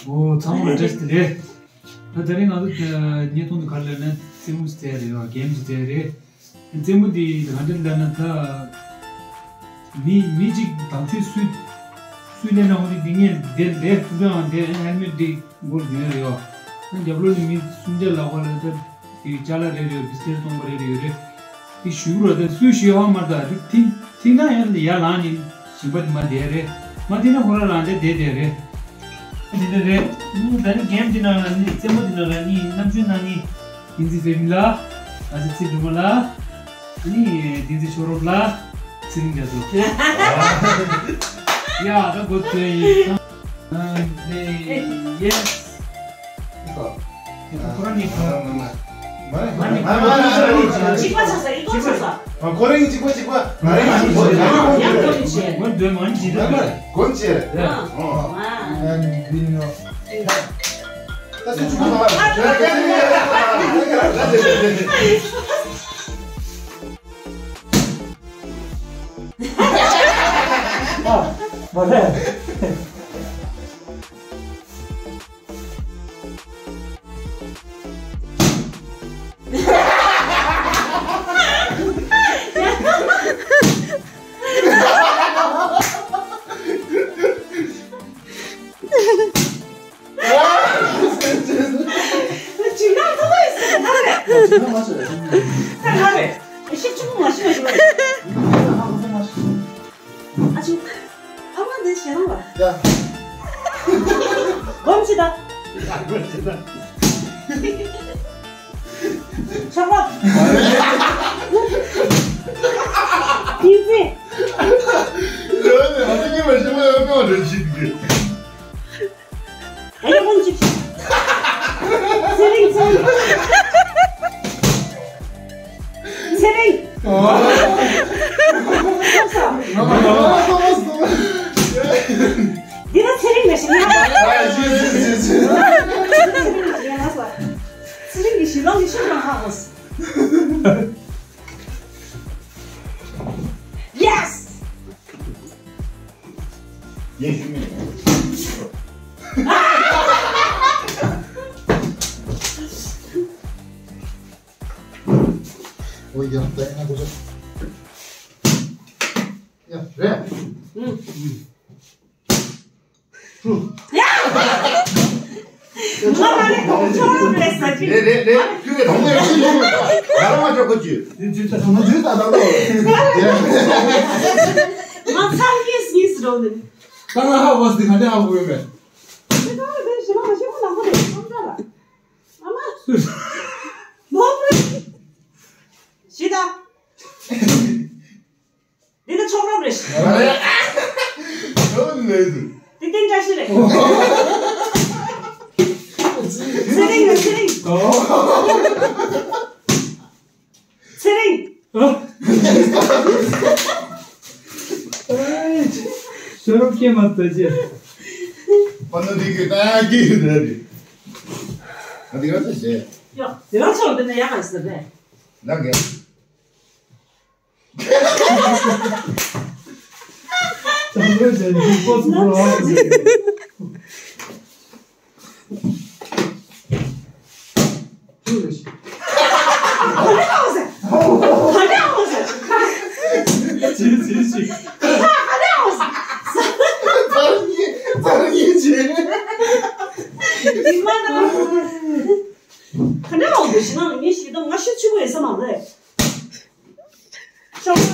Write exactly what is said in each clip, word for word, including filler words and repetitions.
ཨོ། ཚང་མ་ལ་བཀྲ་ཤིས་བདེ་ལེགས། ད་དེ་རིང་ང་ཚོ་བརྙན་ཐུང་དུ་ག་རེ་ལབ་ན་རྩེད་མོ་རྩེ་རེད་བ། གེམ་རྩེ་རེད། རྩེད་མོ་འདི་ག་འདྲ་ལབ་ན་ད། མི་མི་གཅིག་དང་ཚོད་སུས་སུས་ལེན་ན་འོ་འདི་འདི་ངས་འདི་འདི་ཕུག་ཀྱང་འདི་ཧེལ་མེད་འདི་སྒོར་ཉོས་རེད་བ། ཨ་རྒྱབ་ལོགས་ནས་མི་སུམ་བརྒྱ་ལྷག་པ་ལ་ད་དེ་ཅ་ལག་རེ་རེ་བ། བི་སི་ཀེ་ཊི་སྟོང་པ་རེ་རེ་ཡོད་རེད། དེ་ཞུ་རོགས། ད་སུས་ཞུས་ཧ་མ་ད་དེ་ཐིག་ཐིག་ན་ཡང་ཡར་ལངས་ནས་ཞིམ་པ་དེ་མ་བསྡད་རེད། མ་ཐིག་ན་ཁོ་རང་ལངས་བསྡད་བསྡད་རེད། འདི་འདྲ་རེད། ཨུ། ད་ནི་གེམ་འདི་ནང་ལ་ནི་རྩེད་མོ་འདི་ནང་ལ་ནི་རྣམ་དཔྱོད་གནང་ནི། བསྟན་འཛིན་ཚེ་རིང་ལགས། ཨ་ཙི་ཚེ་སྒྲོལ་མ་ལགས། ཨ་ནི་བསྟན་འཛིན་ཤོ་རོབ་ལགས། ཚེ་རིང་རྒྱ་མཚོ། ཡ། ད་འགོ་བཙུགས་ཡིན། ཨ་ནི་ཡེ་སི། ཁོ་རང་ནི་ཁོ། མ་རེད། མ་རེད། མ་རེད། མ་རེད། གཅིག་པ་ཆགས་ས། གཅིག་པ་ཆགས་ས། ཨ། ཁོ་རང་གཅིག་པ་གཅིག་པ། ང་རང་གཅིག་པ་གཅིག་པ། ཡང་ཁོ་ནི་བྱས། ང་འདོད་མ་ནི་བྱེད། མ་རེད། མ་རེད། གོན་བྱས། ཨ། ཨ། ཨ་ནི་བི་ནོ། ད་སུ་གཅིག་པ་མ་རེད། ཨ། མ་རེད། ཨ་ཅུ། ཨ་མ་འདི་ཞེ་སྡང་བ། ཡ། སྒོམ་ཅི་ད། ཡ། སྒོམ་ཅི་ད། ཆག་པ། ཡིན་ཙི། ཡ། ཨ་ཅུ་ཉི་མ་ཞེ་མ་ཡ་ཀ་རེ་ཅིག་གི། ཨ་ཡ་ཀོན་ཅིག། ཚེ་རིང་། ཚེ་རིང་། ཚེ་རིང་། ཨོ། ཆོག་ས། འདི་ལ་ཚེ་རིང་མེད་ཤི་ན། ཨ། ཚེ་རིང་མེད་ཤི་ན། ཚེ་རིང་གི་ཞི་ལོང་གི་ཤུགས་རང་ཧ་གོ། ཡེ་སི། ཡེ་ཤུ་མེད། ཨོ་ཡ། ད་ཡིན་ན་གོ་ཆོག། ཡ། རེད། ཨུ། ཧྲུ། ཡ། ང་མ་རེད། ཁོང་ཁྲོ་རེད་ཟེར་གྱི། རེད་རེད་རེད། ཁྱོད་ཀྱི་དང་པོ་ཡང་ཤི་ཤི། ང་རང་མ་ཆོག་གོ་ཅི། དེ་ཅི་ད་ང་ཅི་ད་ད་ད། ང་ཚང་གིས་སྙིང་སུ་འགྲོ་ནི། ད་ང་ཧ་བོ་སི་ག་འདྲ་ཧ་གོ་ཡོད་མེད། དེ་ད་དེ་ཞི་མ་ཞི་མ་ནང་པོ་རེད། ཁོང་ད་ལ། ཨ་མ། ལོ་རེད། ཞི་ད། འདི་ནི་ཆོག་རོགས་རེད། ཨ་རེད། ཆོག་ནི་མེད་འདུག། འདི་བསྟན་བཀྲ་ཤིས་རེད། ཚེ་རིང་རེད། ཚེ་རིང་། ཨོ། ཚེ་རིང་། ཨ། ཤོ་རོབ་སྐྱེས་མ་ཐག་ཅེ། པ་ནུ་འདི་གི་ད་ཡ་གི་རེད། ང་འདི་ག་ཚོད་བྱས། ཡོ། དེ་རང་ཚོ་འདི་ནས་ཡག་ག་ཟེར་རེད། ལགས་གས། ག་འདྲ་འོང་དུ་ཞིག་ནང་ལ་ངས་ཤིག་དང་ང་ཤི་ཆུ་བོ་ཡིན་ས་མ་རེད། ཤོག།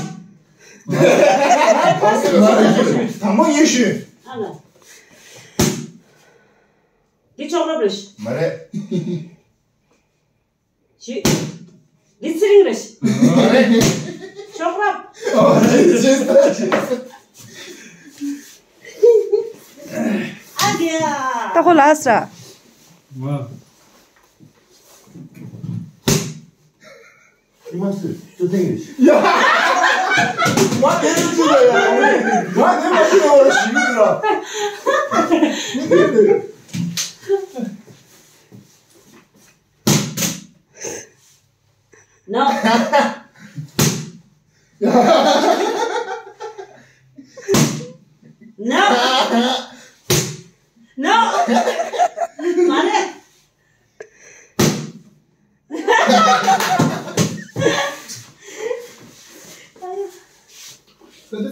དང་པོ་ཡེ་ཤུ། ཨ་ལ། འདི་ཆོག་རབས་རེད། མ་རེད། ཞུ། འདི་ཚེ་རིང་རེད། མ་རེད། ཆོག་རབས། ཨ་རྒྱ། ད་ཁོ་ལ་ས། ང་། ཁྱི་མ་སུ་ཅོ་ཐེངས་རེ་ཞིག་ཡ། ང་དེ་རིང་ཅི་ལ་ཡ། ང་དེ་མ་ཤི་ཡ་བ་ཞིག་ཡོད་ར། No. No. No.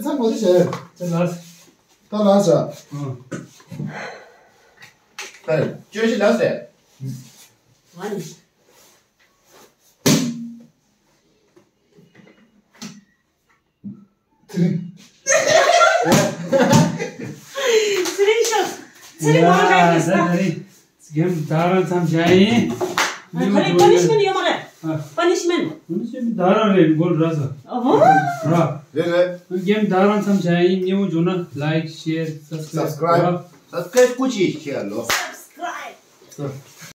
ཚང་མ་ཞིག་བྱས། ཅེ་ལགས། ད་ལགས་བྱ། ཨང་། ད་བཅོས་ཤིག་ལགས་ཟེར། ཨ་ནི། ཚེ་རིང་། ཚེ་རིང་ཤོག་ཚེ་རིང་མང་རེད་ཟེར། ད་ད་རིང་གེམ་ད་རང་མཚམས་བཞག་ཡིན། ཨ། ད་རེས་པ་ནི་ཤི་མེན་ཡོད་མ་རེད། ཨ། པ་ནི་ཤི་མེན། པ་ནི་ཤི་མེན་ད་རང་རེད་མགོ་ར་ས། ཨ་བོ། ར། རེད་རེད། གེམ་ད་རང་མཚམས་བཞག་ཡིན། སྙན་པོ་བྱུང་ན་ལའིཀ་ཤེར་སབ་སི་ཀ་རའིབ། སབ་སི་ཀ་རའིབ། སབ་སི་ཀ་རའིབ་སྐུ་མཁྱེན་ཞུ་ཡ་ལོ། སབ་སི་ཀ་རའིབ།